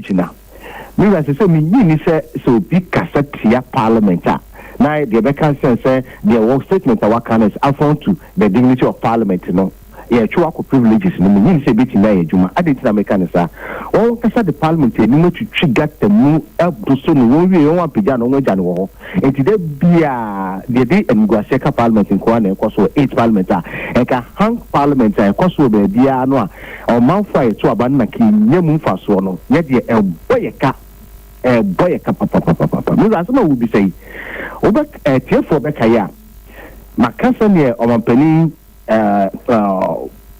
Gyina. Me wura, sɛ minnye nni sɛ sɛ obi kasa tia parliament a, na deɛ ɛbɛka sɛ deɛ wɔ statement a waka no is affront to the dignity of parliament no, yɛtwe wakɔ privileges no, minnye nni sɛ ebetumi ayɛ adwuma. Adɛn nti na meka no saa? Wɔn ankasa de parliament anim atwitwi gutter mu abo so no, wɔn wie wɔn ampagya no, wɔn agya no wɔ hɔ. Nti da biara deɛ de animguaseɛ ka parliament nko ara na ɛkɔ so wɔ eight parliament a ɛka hang parliament a ɛkɔ so wɔ baabiara no a, ɔmanfo a yɛto aba no na kenya mu mfasoɔ no, yɛ deɛ ɛbɔ yɛ ka, ɛbɔ yɛ ka papapapapa. Me wura, asɛm a wobisa yi, wobɛ ɛtiefoɔ bɛka yi a maka sɛneɛ ɔmampanin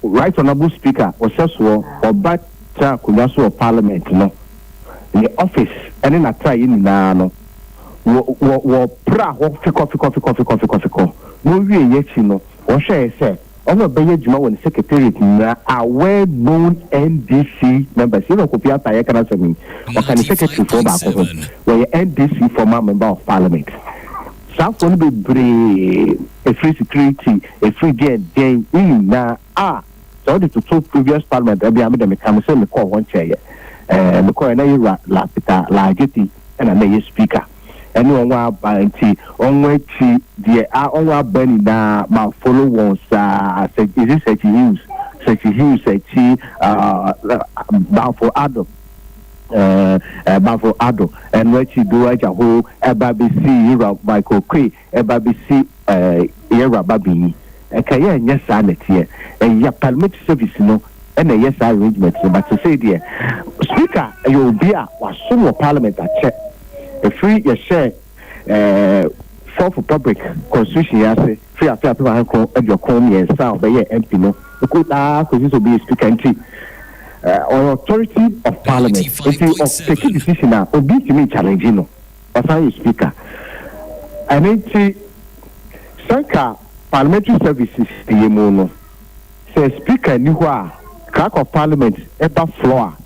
Right Honourable Speaker ɔhyɛ soɔ ɔba tena akonnwa so wɔ parliament no, ne office ɛne n'atenaeɛ nyinaa no, wɔ pra hɔ fikɔ fikɔ fikɔ fikɔ fikɔ fikɔ. Na owie yɛ akyi no, wɔhwɛɛ sɛ ɔno ɔbɛyɛ adwuma wɔ ne secretariat nyinaa a well known NDC members. Yɛn Kofi Ata yɛka n'asɛm yi, ɔka ne secretary foɔ baako ho, wɔyɛ NDC former member of parliament. Saafoɔ no bebree efiri security, efiri deɛn deɛn ne nyinaa a sɛ wɔde toto previous parliament ɛbi a, mede meka me sɛ mekɔɔ hɔ nkyɛn mekɔɔ na yɛwura la Peter Laageti ɛna na ɛyɛ speaker ɛne wɔn aba. Nti wɔn akyi deɛ a wɔn aba nyinaa ma follow wɔn saa sɛ is it Sɛkyi Hughes, Sɛkyi Hughes akyi Bafo Ado, Bafo Ado, ɛno akyi do agya ho ɛba bɛsi yɛwura Michael Oquaye, ɛba bɛsi yɛwura Bagbin. Ɛka yɛ nyɛ saa nɛteɛ, ɛyɛ parliamentary service no ɛna ɛyɛ saa arrangement no. But sɛ deɛ speaker ɛyɛ obi a wasom wɔ parliament akyɛ, ɛfiri yɛhyɛ Fourth Republic constitution yɛ ase, firi afe 1993 a ɔbɛyɛ MP no ɛkɔ daa kɔsi sɛ ɔbɛyɛ speaker. Nti ɔyɛ authority of parliament, nti ɔtake decision a obi ntumi challenge no, ɔsan yɛ speaker. Ɛno nti sanka parliamentary services yɛ mu no, sɛ speaker ni hɔ a, clerk of parliament ɛba floor a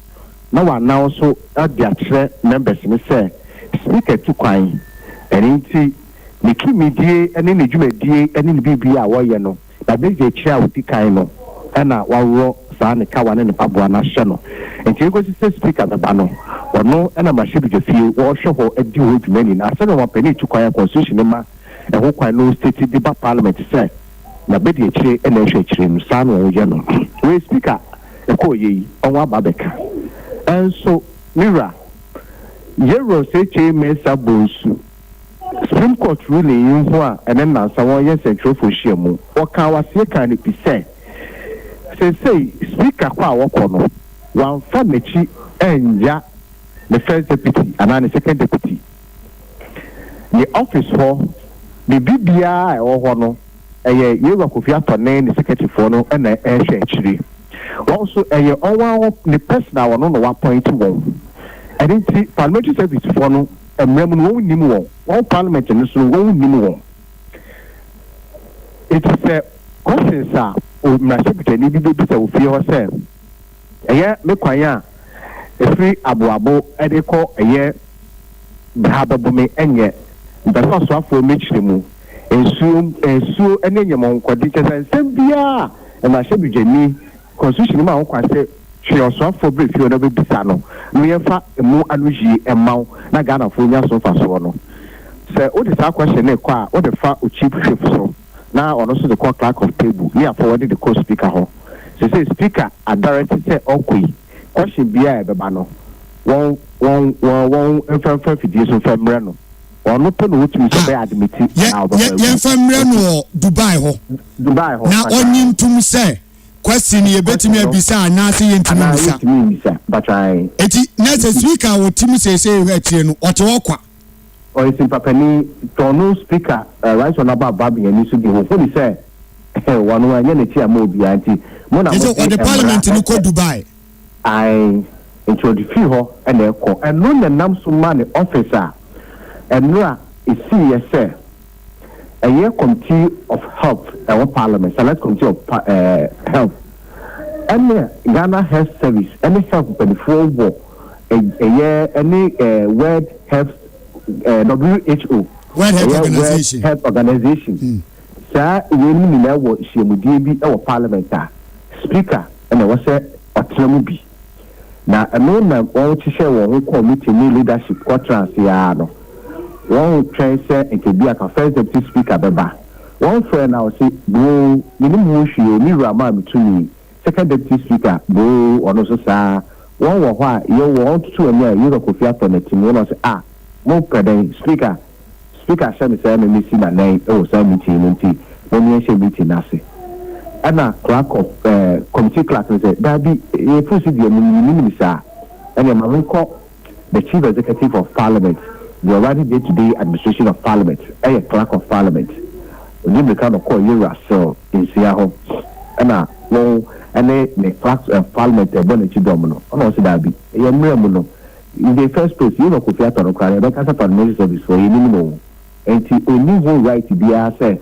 na wanan so de akyerɛ members no sɛ speaker tu kwan, ɛno nti ne tumidie ne ne dwumadie ne ne biribi a wɔyɛ no na bɛgye akyire a wɔdi kan no ɛna waworɔ saa ne kawa ne ne mpaboa no ahyɛ no. Nti ekosi sɛ speaker bɛba no, ɔno ɛna mmarahyɛbadwafie wɔrehwɛ hɔ adi hɔ dwuma nyinaa sɛdeɛ ɔmampanin tu kwan a constitution no ma ɛho kwan no state de ba parliament sɛ na bɛdi akyire ɛna ɛhwɛ akyire no, saa na ɔyɛ no. Wei speaker ɛkɔɔ yɛ yi, ɔho aba bɛka. Ɛnso mewura yɛwura Osei Mensah Bonsu Supreme Court ruling yi ho a ɛne nnansa wɔn yɛ nsɛntwerɛfoɔ hyia mu, wɔka waseɛ kan no pi sɛ seesei speaker kɔ a wɔkɔ no, wamfa n'akyi ɛnya ne first deputy anaa ne second deputy. Ne office hɔ, biribi biara a ɛwɔ hɔ no, ɛyɛ yɛwura Kofi Atɔ ne ne secretaryfoɔ no ɛna ɛrehwɛ akyire. Wɔn nso ɛyɛ ɔwɔ ne personal wɔn na wɔappoint wɔn. Ɛne nti parliamentary service foɔ no mmerɛ mu no, wɔn nim wɔn, wɔn parliament no so no, wɔn nim wɔn. Eti sɛ questions a mmarahyɛbadwani bi bɛbisa wɔ fie hɔ sɛ ɛyɛ me kwan a efiri aboabo ɛde kɔ ɛyɛ bra bɛbome ɛnyɛ mpɛsɛ ɔsoafoɔ mɛkyerɛ mu nsuo nsuo ɛne nyɛmɔnkɔde kyɛ sɛ nsɛm biara mmarahyɛbadwani constitution mu a wɔkwan sɛ hwɛ ɔsoafoɔ bere fie hɔ na bɛbisa no na yɛmfa emu ano yie ɛma wo na Ghanafoɔ nya so mfasoɔ no, sɛ wode saa question ne kɔ a, wode fa o chief whip so na ɔno nso de kɔ clerk of table ne afɔwɔde de kɔ speaker hɔ. Sɛ speaker adarete sɛ ɔkɔ yi, question biara a ɛbɛba no, wɔn mfɛmfɛ fidie so mfɛ mmerɛ no, ɔno pɛ na wotumi sɛ ɔbɛyɛ admit anaa ɔbɛfa. Yɛmfa mmerɛ no wɔ Dubai hɔ. Dubai hɔ. Na ɔnye ntom sɛ question yɛbɛtumi abisa anaasɛ yɛntumi anaa mmisa. Yɛntumi mbisa batwan. Eti na sɛ speaker a wɔte mu seesei hwɛ akyire no, ɔte hɔ kwa. Ɔyɛ simpapani tɔno speaker Right Honourable Bagbin ani so di ho foni sɛ wɔn ɛnyɛ n'akyi ama obiara, nti mo na ɛsɛ mo de ɔde parliament no kɔ mmara Dubai. Ae, nti ɔde firi hɔ ɛna ɛkɔ. Ɛno na nam so ma ne office a ɛnora esiiɛ sɛ ɛyɛ committee of health ɛwɔ parliament, select committee of health ɛne Ghana Health Service ɛne health mpanimfoɔ wɔ ɛyɛ ɛne World Health WHO. World Health ɛyɛ Organization. World Health Organization. Saa weinom nyinaa wɔ nhyiamudie bi wɔ parliament a speaker ɛna ɛwɔ sɛ ɔtena mu bi. Na ɛno na wɔhyehyɛɛ wɔn ho kɔɔ meeting ne leadership kɔtraa ase ara no, wɔretwɛn sɛ nka bi anka First Deputy Speaker bɛba. Wɔfrɛɛ no a ɔse, Boo, mennim ho hwee o, me wura maa me tumi. Second Deputy Speaker, Boo, ɔno nso saa ara. Wɔn wɔ hɔ a, yɛwɔ wɔn toto ani a, Yewura Kofi atɔ n'atim, wɔn ɔse, Ah, mopɛ dɛn? Speaker, Speaker ahyɛ me sɛ me mesi n'anan wɔ saa meeting yi mu nti mom yɛnhyɛ meeting no ase. Ɛna clerk of eh, committee clerk no sɛ, Daabi, yɛfiri so deɛ menim saa. Ɛneɛ ma menkɔ the Chief Executive of Parliament, deɛ ɔrun day to day administration of Parliament, ɛyɛ clerk of Parliament. Ɔdi mmirika na ɔkɔɔ Yewura Cell nsia hɔ, ɛna wɔn ɛne ne clerk of Parliament a ɛbɔ n'akyi dɔm no, ɛna ɔse daabi, ɛyɛ mmerɛ mu no, In the first place, Yewura Kofi Atɔ no koraa no yɛbɛka sɛ Parliamentary Service foɔ yɛnim no o, nti ɔnni ho right biara sɛ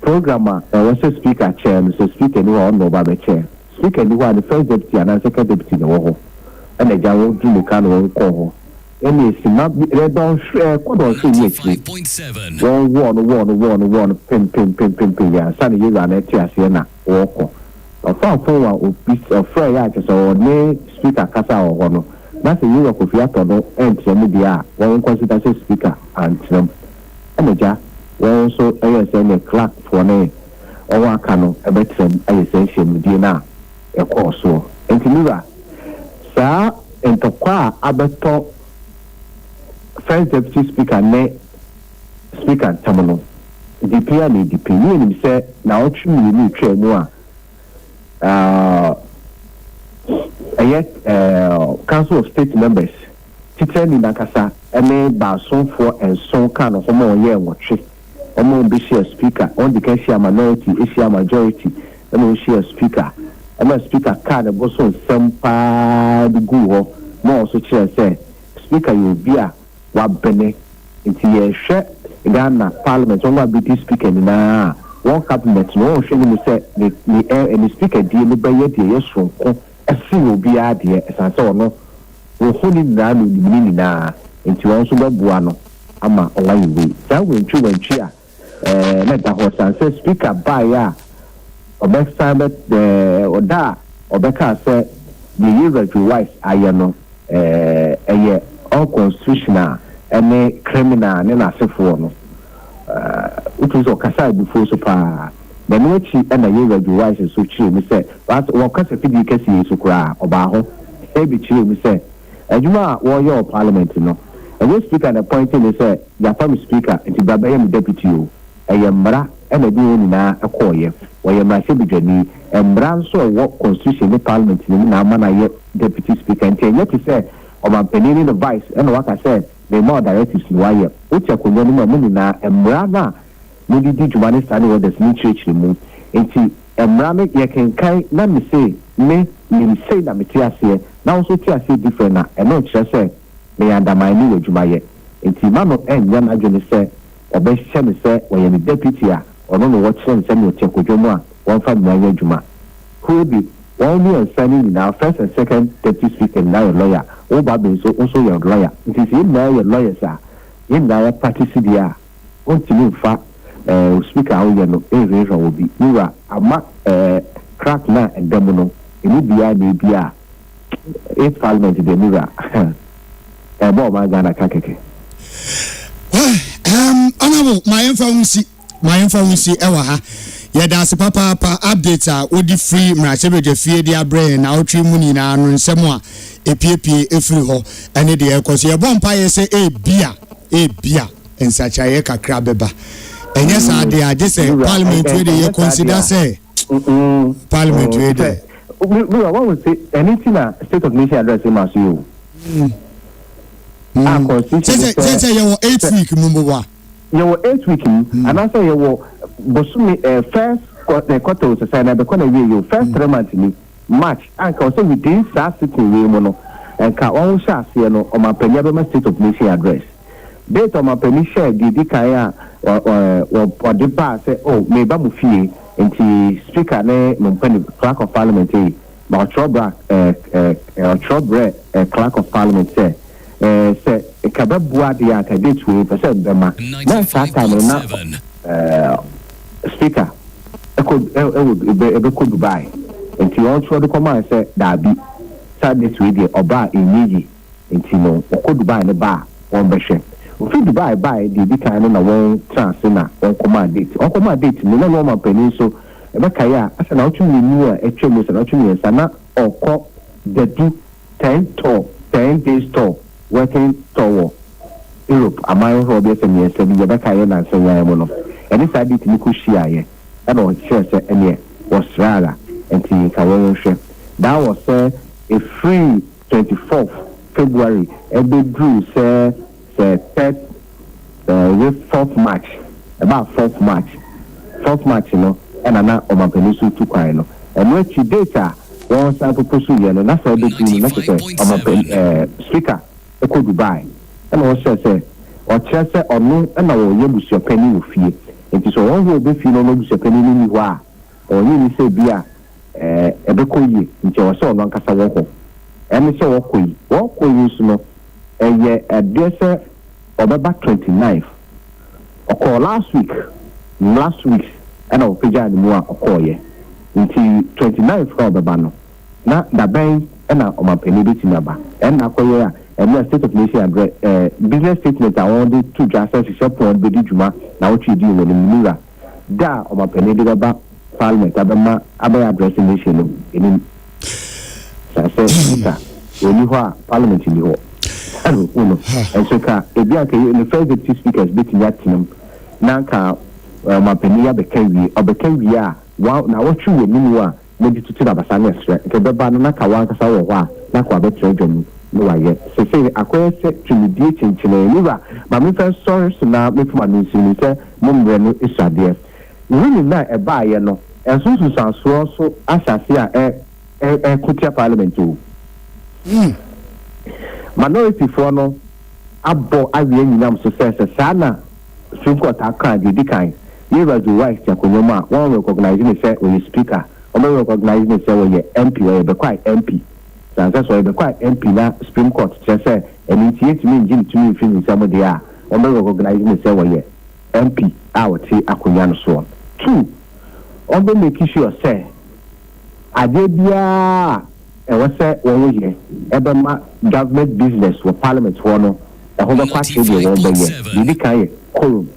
program a ɛwɔ sɛ Speaker chair no, sɛ Speaker nni hɔ a ɔno na ɔba bɛ chair. Speaker nni hɔ a ne first deputy anaa second deputy na ɛwɔ hɔ. Ɛna agya wɔn duru mirika na wɔn kɔɔ hɔ. Ɛna esima bi, ɛdɔnhwere, ɛkɔ dɔnhwere ne akyire, wɔn wɔɔ no wɔɔ no wɔɔ no wɔɔ no pem pem pem pem pem yɛ ansa na Yewura no ɛte aseɛ na wɔɔkɔ. Ɔfaa phone a obi ɔfrɛeɛ a kyerɛ sɛ ɔne speaker kasa wɔ hɔ no, na sɛ Yewura Kofi Atɔ no antra mu deɛ a, wɔn consider sɛ speaker antra mu. Ɛna gya wɔn nso yɛɛ sɛ ɛneɛ clerk foɔ ne wɔn a aka no bɛtra mu ayɛ saa nhyiamudie no a ɛkɔɔ soɔ. Nti me wura, saa ntɔkwa a abɛtɔ First Deputy Speaker ne Speaker ntam no, dipi a na edipi. Ne yɛnim sɛ naawɔtwe mmienu retwaa mu a, ɛyɛ Council of State Members titrani no ankasa ne baasonfoɔ nson kaa ne ho ma wɔyɛɛ nwɔtwe. Wɔn bɛhyia Speaker, wɔn di kan hyia minority, hyia majority, ɛna wɔhyia Speaker. Ɛma Speaker kaa ne bo so nsɛm paa de guu hɔ ma wɔn nso kyerɛɛ sɛ Speaker yɛ obi a wabene nti yɛhwɛ Ghana parliament wɔn a bedi speaker nyinaa a wɔn cabinet no wɔn hwɛ no mu sɛ ne ne ɛ ne speaker die no bɛyɛ deɛ ɛyɛ soronko ɛsen obiara deɛ ɛsan sɛ ɔno wɔhu ne nyinaa na onim ne nyinaa nti wɔn nso bɛboa no ama wɔn ayɛ wei saa wantwi wantwi a ɛɛ na ɛda hɔ san sɛ speaker baeɛ a ɔbɛsan bɛ ɛɛ ɔda a ɔbɛkaa sɛ deɛ Yewura Joe Wise ayɛ no ɛɛ ɛyɛ unconstitutional ɛne criminal ne n'asefoɔ no ɛɛ wotumi sɛ ɔkasa abufuo so paa. Na ɛno akyi ɛna Yewura Joe Wise nso kyerɛ mu sɛ wɔkasa fidie kɛseɛ yi so koraa ɔbaa hɔ ɛbi kyerɛ mu sɛ adwuma a wɔreyɛ wɔ parliament no ɛnyɛ speaker na appointing ne sɛ yɛafa me speaker nti bra bɛyɛ me deputy o. Ɛyɛ mmara ɛna ɛde wɔn nyinaa ɛkɔɔyɛ. Wɔyɛ mmarahyɛbadwani. Mmara nso a ɛwɔ constitution ne parliament no mu na ama no ayɛ deputy speaker nti ɛnyɛ te sɛ ɔmampanin ne ne vice ɛna waka sɛ mema wo directives na wayɛ. Wote akonnwa no mu a mo nyinaa mmara no a mode di dwuma ne standing orders no nkyerɛkyerɛ mu. Nti mmara no yɛkenkan na mese me nim sei na mete aseɛ na wo nso wote aseɛ different a ɛno nkyerɛ sɛ meyɛ andaman ne w'adwuma yɛ. Nti ma no ɛnyɛ n'adwene sɛ ɔbɛhyɛ no sɛ ɔyɛ ne deputy a ɔno na wɔkyerɛ no sɛnea ɔte akonnwa mu a wɔmfa mmara nyɛ adwuma. Kuro bi, wɔn mmiɛnsa no nyinaa, first and second deputy speaker nyinaa yɛ lawyer, wo ba bi nso, wo nso yɛ lawyer. Nti sɛ yɛn nyinaa yɛ lawyers a, yɛn nyinaa yɛ practice deɛ a, wontumi mfa eh, speaker a woyɛ no nhwehwɛ wɔ bi. Me wura, ama eh, crack no a ɛda mu no, ɛmu biara na ebi a, eighth parliament deɛ me wura, ɛbɔ ɔman Ghana ka kɛkɛ. Honorable, ma yɛmfa wo nsi ma yɛmfa wo nsi ɛwɔ ha. Yɛda ase papaapa. Update a wodi firi mmarahyɛbadwa fie de abrɛ yɛn na awotwe mu nyinaa no, nsɛm a epiepie efiri hɔ ɛne deɛ ɛkɔ so, yɛbɔ mpaeɛ sɛ ebia nsakyerɛeɛ kakra bɛba. Ɛnyɛ saa deɛ a, gye sɛ parliament wei de yɛ consider sɛ parliament wei de. Wura, wɔn sɛ ɛne ti na State of Nation Address ma so yi o. A constitution sɛ yɛwɔ 8 week mu mbɔ a. Yɛwɔ 8 week mu anaasɛ yɛwɔ bosome first quarter o sɛ na ɛbɛkɔ na wie yi o, first 3 months ni March anka ɔsɛ within saa sitting wei mu no nka wɔn hyɛ aseɛ no ɔmampanin abɛma State of Nation Address. Date ɔmampanin hyɛ deɛ di kan a ɔde baa sɛ o meba mo fie nti speaker ne mo mpani clerk of parliament yi ma ɔtwerɛ bra ɛɛ ɛɛ ɔtwerɛ brɛ clerk of parliament sɛ sɛ nka bɛboa deɛ a nka date wei pɛ sɛ mbɛma na saa time no na speaker ɛkɔ ɛwɔ ɛbɛkɔ Dubai nti ɔtwerɛ de kɔmaa sɛ daabi. Saa date wei deɛ ɔba a ɛnyɛ yie, nti no ɔkɔ Dubai no ba a wɔn bɛhwɛ. Ofi Dubai baeɛ deɛ edi kan no na wɔn tena ase na wɔn kɔmaa date. Wɔn kɔmaa date no na na ɔmampanin nso ɛbɛkaeɛ a asɛ na ɔtwe mmienu a atwa mu sɛ na ɔtwe 3 na ɔkɔ dadu 10 tour, 10 days tour, working tour wɔ Europe aman ahoroɔ bi sɛ 3 bi yɛbɛkaeɛ nansa yan mu no ɛne saa date no kɔ hyiaeɛ. Ɛna ɔkyerɛ sɛ ɛneɛ wɔsrɛ ara nti nka wɔn hwɛ daa wɔ sɛ ɛfiri 24 February ɛbɛduru sɛ third, ɛyɛ 4th March. Ɛbaa 4th March, 4th March no ɛna na ɔmampanin so tu kwan no. Ɛno akyi date a wɔn san popo so yɛ no na sɛ ɛbɛduru no na kyerɛ sɛ ɔmampanin speaker ɛkɔ Dubai. Ɛna ɔhyɛ sɛ ɔkyerɛ sɛ ɔno ɛna wɔyɛ busuapanin wɔ fie, nti sɛ wɔn ho ɔbɛ fie no, ɔno busuapanin no ni hɔ a ɔnyɛ ni sɛ bi a ɛbɛkɔ yie, nti ɛwɔ sɛ ɔno ankasa wɔ hɔ. Ɛne sɛ wɔkɔ yi nso no ɛyɛ ɛdeɛ sɛ ɔbɛba 29. Ɔkɔɔ last week ɛna ɔpagyaa ne mu a ɔkɔɔyɛ, nti 29 ka ɔbɛba no na dabɛn ɛna ɔmampanin bɛtumi aba. Ɛna akɔyɛ a ɛno a State of Nation Address, business statement a wɔde to dwa sɛ hyehyɛ pɔn bɛdi dwuma na wɔtwe di wɔn anim nura da a ɔmampanin de bɛba Parliament abɛma abɛyɛ address nation no anim saa sɛ speaker wɔni hɔ a Parliament ni hɔ. Ɛna ohu no nso ka ebi anka ne first deputy speakers bɛtumi atena mu na nka ɔmampanin yi abɛka wie, ɔbɛka wie a wa na wɔtwe wɔ anim a mode tutu n'abasa ne ɛsrɛ nka ɛbɛba no na ka wankasa wɔ hɔ a na ka wabɛtena dwa mu na wayɛ sese akɔyɛ sɛ tumidie kyenkyene. Niwura maame fɛ sɔre so na mefuma no nsi sɛ mo mmerɛ no esuadeɛ ruling na ɛbaayɛ no ɛnso nsunsuansoɔ nso ahyɛ ase a ɛ ɛ ɛko tia Parliament o. Minority foɔ no abɔ awie nyinam so sɛ saa na Supreme Court aka deɛ edi kan yɛwura Joe Wise te akonnwa mu a wɔn recognize ne sɛ ɔyɛ speaker, wɔn recognize ne sɛ wɔyɛ MP, ɔyɛ Bekwai MP. Sansa sɛ ɔyɛ Bekwai MP na Supreme Court kyerɛ sɛ ɛno nti yɛntumi ngye ne tumi mfiri ne nsam deɛ a, wɔn recognize ne sɛ wɔyɛ MP a wɔte akonnwa no soɔ. Two, wɔn bɛ make sure sɛ adeɛ biara ɛwɔ sɛ wɔn yɛ ɛbɛma government business wɔ Parliament hɔ no ɛho bɛkɔ akyerɛ deɛ wɔn bɛyɛ. Deɛ edi kan yɛ quorum,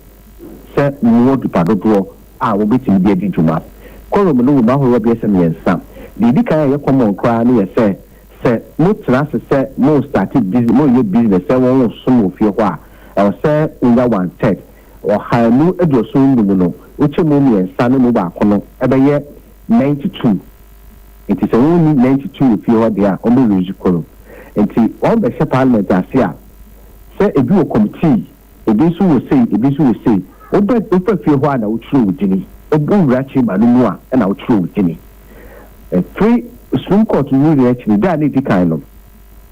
sɛ wɔwɔ nipa dodoɔ a wɔbɛtumi de adi dwuma. Quorum no wɔ mu ahorow 33. Deɛ edi kan a ɛyɛ common koraa no yɛ sɛ mo tena ase sɛ mo start business, mo yɛ business sɛ wɔn som wɔ fie hɔ a, ɛwɔ sɛ wonya one third. 185 no, wokyɛ mu mmiɛnsa ne mu baako no ɛbɛyɛ 92. Nti sɛ wɔn ni 92 wɔ fie hɔ deɛ a, wɔn bɛ raise quorum. Nti wɔn bɛhyɛ Parliament ase a sɛ ebi wɔ committee, ebi nso wɔ sei, ebi nso wɔ sei, wobɛ wopɛ fie hɔ a na wotwerɛ wo dini, wowura chamber no mu a ɛna wotwerɛ wo dini. Ɛfiri Supreme Court ruling akyiri da a ne di kan no,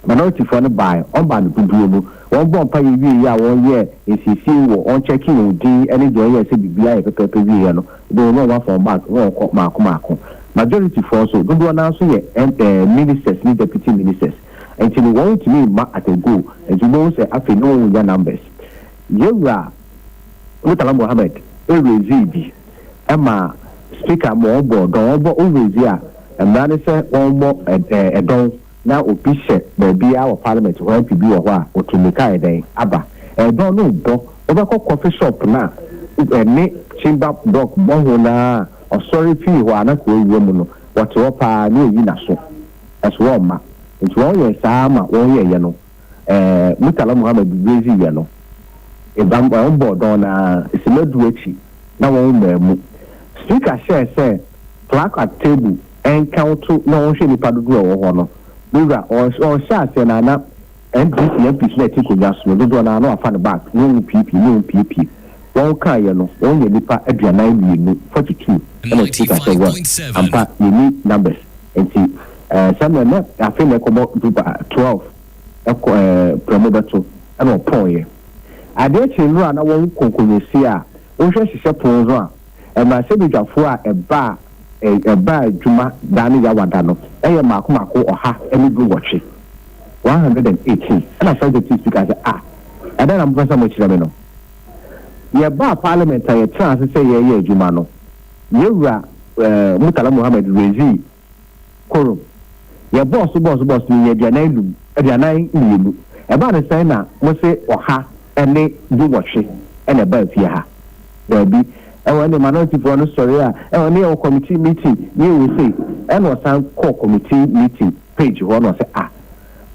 minority foɔ no baa, wɔn baa no dodoɔ mu, wɔn bɔ mpa yɛ wie yɛ a wɔn yɛ nsiesie wɔ wɔn kyɛki wɔn din ɛne deɛ wɔn yɛ sɛ biribiara yɛ pɛpɛɛpɛ wie yɛ no, wɔn wɔn afa wɔn bag wɔn kɔ maako maako. Majority foɔ nso dodoɔ naa nso yɛ ministers ne deputy ministers, nti no wɔn ntumi mma at a go. Nti wɔn sɛ afei ne wɔn nya numbers. Yɛwura Murtala Mohammed eraise bi ɛma speaker ma wɔn bɔ dɔn. Wɔn bɔ oraise a, mmara ne sɛ wɔn bɔ ɛdɔn na obi hyɛ baabi a wɔ Parliament hɔ, MP bi wɔ hɔ a otu mmirika yɛ dɛn aba ɛdɔn no bɔ wɔbɛkɔ coffee shop na ɛne chamber block bɔ ho na ɔsɔre fii hɔ a na kò ewura mu no wɔte hɔ paa ne oyi n'aso ɛso wɔn mma. Nti wɔn yɛ saa ma wɔn yɛ yɛ no Murtala Muhammed raise yɛ no ebam wɔn bɔ dɔn na esimadu akyi na wɔn mmaa mu. Speaker hyɛɛ sɛ clerk at table ɛnkanto na wɔnhwɛ nipa dodoɔ a ɛwɔ hɔ no. Wura ɔhyɛ aseɛ na ana NDC MPs na ɛte nkonnwa so no dodoɔ na ano afa ne bag na wɔn piepie na wɔn piepie. Wɔn kaa yɛ no wɔn yɛ nipa 42, 42. Ɛna speaker sɛ well, ampa yɛni numbers. Nti sɛmɛ na afei na ɛkɔbɔ duba 12 ɛkɔ prɛmo bɛto ɛna ɔpɔn yɛ adeɛ kyerɛ nnura na wɔn konkonyosi a wɔhwɛ hyehyɛ pon so a mmarahyɛbadwafoɔ a ɛbaa adwuma daa ne yawada no ɛyɛ mako mako 118, 118. Ɛna first deputy speaker sɛ, ah, ɛdɛn na mopɛ sɛ mokyerɛ me no? Yɛbaa Parliament a yɛtena ase sɛ yɛreyɛ adwuma no, yɛwura Murtala Muhammed raise quorum. Yɛbɔɔ so bɔɔ so bɔɔ so no, yɛnyaa 45, 42. Ɛbaa no sɛn na mose 118 na ɛbaa fie ha? Daabi. Ɛwɔ ɛnde minorityfoɔ no sɔre a, ɛwɔ ne yɛwɔ committee meeting, ne yɛwɔ sei. Ɛna ɔsan kɔɔ committee meeting page hɔ na ɔsɛ ah,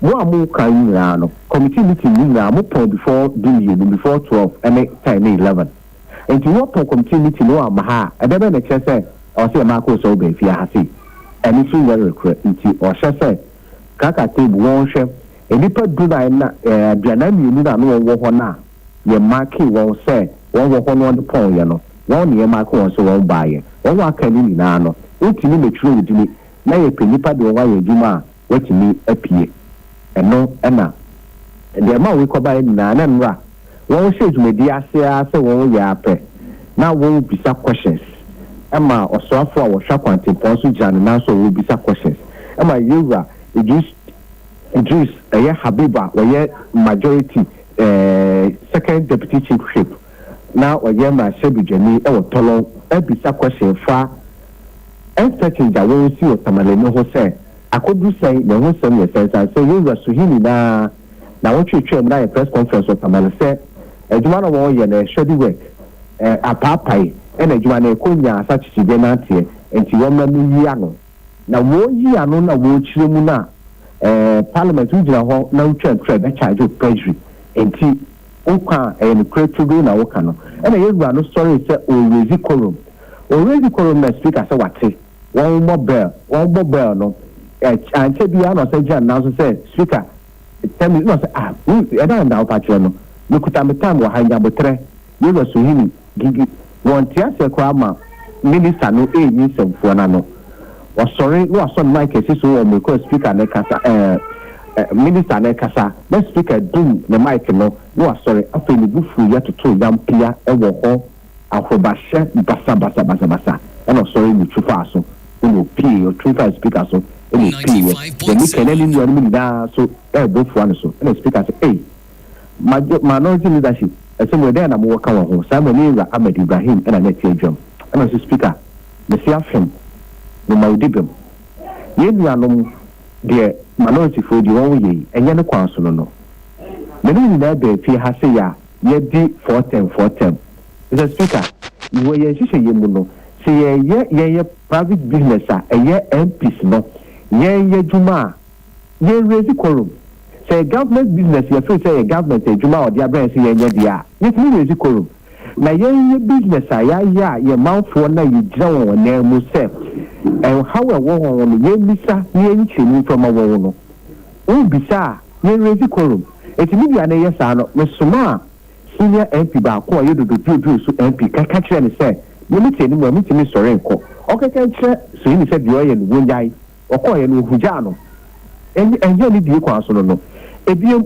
mo a moka yi nyinaa no, committee meeting no nyinaa mopɔn before 12, before 12 ɛne 10 ne 11. Nti wɔpɔn committee meeting no wɔ ama ha a, ɛdɛ bɛn na ɛkyerɛ sɛ ɛwɔ sɛ yɛma akɔ sɛ wobɛn fie ha sei? Ɛno nso nyɛ nokorɛ. Nti ɔhyɛ sɛ kraka table wɔnhwɛ nnipa 14 na 42 na no wɔwɔ hɔ no a yɛmark wɔn sɛ wɔn wɔ hɔ no wɔde pɔn yɛ no, wɔn ne yɛmark wɔn sɛ wɔn baayɛ. Wɔn aka no nyinaa no, wotumi mɛtwerɛ wo dini na yɛpɛ nnipa de wɔn ayɛ adwuma a watumi apue. Ɛno ɛna deɛ ɛma wei kɔbaeɛ nyinaa na nnora wɔn hyɛ dwumadi ase ara sɛ wɔn yɛ apɛ na wɔn bisa questions, ɛma ɔsoafo a wɔhwɛ akwantempɔn so gyina ne nan so a wɔbisa questions, ɛma yɛwura Idris ɛyɛ Habib a wɔyɛ majority second deputy chief whip na ɔyɛ mmarahyɛbadwani ɛwɔ Tolon ɛbisa question fa interchange a wɔn si wɔ Tamale no ho sɛ akoduru sɛn na ɛho nsɛm yɛ sɛn, san sɛ yɛwura Suhini na wɔtwetwe mu na yɛ press conference wɔ Tamale sɛ adwuma no wɔyɛ no shoddy work, apaapae, ɛna adwuma no ɛkɔ nya asa kyekyegye nanteɛ, nti wɔn mma mu yi ano na wɔyi ano na wɔrekyerɛ mu na parliament wogyina hɔ na wotwa ntwerɛ bɛcharge wo perjury, nti wokɔ a ɛyɛ nokorɛ tudo na woka no. Ɛna yɛwura no sɔre sɛ ɔraise quorum, ɔraise quorum na Speaker sɛ wate, wɔn bɔ bell, wɔn bɔ bell no ankyɛ biara na ɔsɛ gyina nan so sɛ, "Speaker, tell me," na ɔsɛ, "Ah, ɛda nda wopa kyerɛ no, mekuta me time wɔ ha, nyabotrɛ." Yɛwura Suhini gigi wɔn te aseɛ koraa ma minister no ɛɛyi nsɛmfoɔ n'ano, ɔsɔre na wasɔ ne mic asi so wɔ mmerɛ speaker ne kasa, ɛɛ ɛɛ minister ne kasa, na Speaker dum ne mic no na wasɔre. Afei ne bufu yɛ toto yampia ɛwɔ hɔ, ahorobahyɛ basabasabasabasa, ɛna ɔsɔre ne tu faa so ɛna opie, ɔtu faa Speaker so ɛna opie yɛ yɛne kɛnɛ ne nuanom nyinaa so ɛɛbɔ fua no so. Ɛna Speaker sɛ, "Ei, minority leadership, ɛsɛ mo ɛdɛn na mowɔ ka wɔn ho saa?" Ma ne wura Ahmed Ibrahim ɛna ne ɛte adwam, ɛna ɔsɛ, "Speaker, mesi afem mema wo di bem. Yɛn nuanom deɛ, minority foɔ deɛ wɔn yɛ yi, ɛnyɛ ne kwan so no. Mene nyinaa bɛn fie ha sɛ yɛ a yɛdi 4:10 4:10. Mr Speaker, wɔ yɛn nhyehyɛ yɛn mu no, sɛ yɛyɛ yɛyɛ private business a ɛyɛ MPs no yɛn yɛ adwuma a, yɛn raise quorum. Sɛ government business, yɛfiri sɛ yɛ government adwuma a ɔde abrɛ sɛ yɛnyɛ deɛ a, yɛtumi raise quorum. Na yɛnyɛ business a yɛayɛ a yɛ manfoɔ na yɛgyina wɔn nan mu sɛ ɛhaw ɛwɔ hɔ no, yɛmmisa na yɛnkyerɛ mu mfama wɔn no, wobisa a, yɛn raise quorum. Eti mi nua no yɛ saa no, mesoma a senior MP baako a ɔyɛ dodo duoduro so MP kaka kyerɛ no sɛ mene te anim a metumi sɔre nkɔ ɔkɛkɛ nkyerɛ Suhini sɛ deɛ ɔyɛ no wɔnyae. Ɔkɔɔyɛ no, ohugyaa no, ɛnyɛ ne die kwan so no. Ebiem,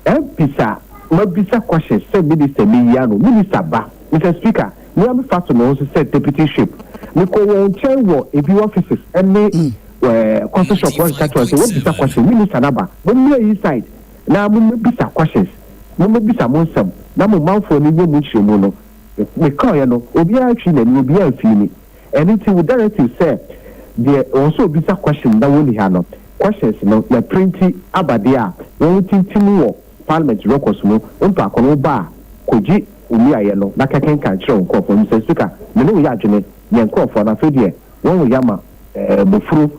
MPs a mabisa questions sɛ minister meyi ano, minister ba, Mr Speaker, mea mefa to me ho so sɛ deputy whip, mekɔ wɔn nkyɛn wɔ ebi offices ɛne coffee shop, wɔn keka kyerɛ sɛ wɔbisa question, minister naba, mo mmea yi side na mo mmebisa questions, mo mmebisa mo nsɛm na mo manfoɔ no nyɛ mu nkyerɛmu no. Mekɔɔyɛ no, obiara twi n'ani, obiara mfii ni. Ɛno nti wo directive sɛ deɛ wɔn nso obisa question na wɔnni ha no, questions no yɛ print aba deɛ a wɔn tintim wɔ parliament records mu mpaako no, ba a kɔgye omiayɛ no na kɛkenkan kyerɛ wɔn nkurɔfoɔ. Mr Speaker, me ne wo yɛ adwene, yɛn nkurɔfoɔ no afei deɛ wɔn wɔ yama bofuro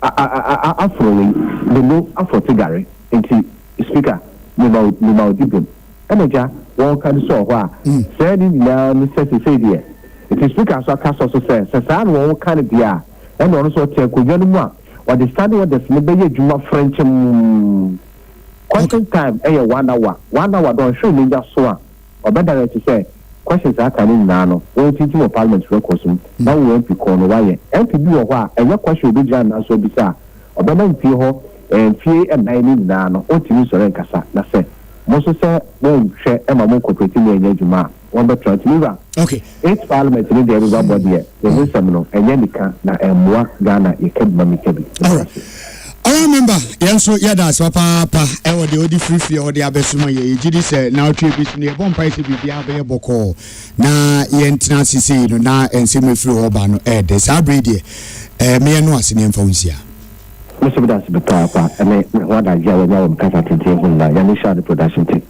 aforo wei dodo aforo te gare. Nti Speaker, mema odi bem ɛna gya wɔn ka no sɛ ɔhɔ a sɛɛ ne nyinaa no sɛ sesei deɛ. Nti Speaker nso aka sɔ so sɛ sɛ saa na wɔn ka no deɛ a, ɛna ɔno nso ɔte akonnwa no mu a ɔde standing orders no bɛyɛ adwuma frɛnkyɛm. Question time ɛyɛ one hour, one hour dɔnhwere ne nya so a ɔbɛdirect sɛ questions aka no nyinaa no wɔn tintim wɔ parliament records mu na wɔn MP kɔɔ no wayɛ. MP bi wɔ hɔ a ɛnyɛ question obɛgyina nan so bisa a ɔbɛma mfie hɔ mfie 4 no nyinaa no ɔntumi nsɔre nkasa, na sɛ mo nso sɛ wɔnhwɛ ɛma mo nkɔpɛti ne ɛnyɛ adwuma a wɔn bɛtena. Nti mewura, eight parliament ne deɛ ɛbɛba bɔ deɛ yɛn nsɛm no ɛnyɛ nika na ɛmmoa Ghana yɛka bi ma meka bi. Alright, member, yɛn nso yɛda ase papaapa ɛwɔ deɛ ɔde firifiri a ɔde abɛsoma yɛ. Yɛgye di sɛ na ɔtwe bi so no, yɛbɔ mpae sɛ biribiara bɛyɛ bɔkɔɔ na yɛntena ase sei no na nsɛm efiri hɔ ba no ɛɛdɛ. Saa bere deɛ meyɛ no ase ne yɛmfa wo nsia. Me nso meda ase papaapa ɛne me ho adagye a wanya wɔ me kasa tenten ho nyinaa. Nyame nhyira ne production team.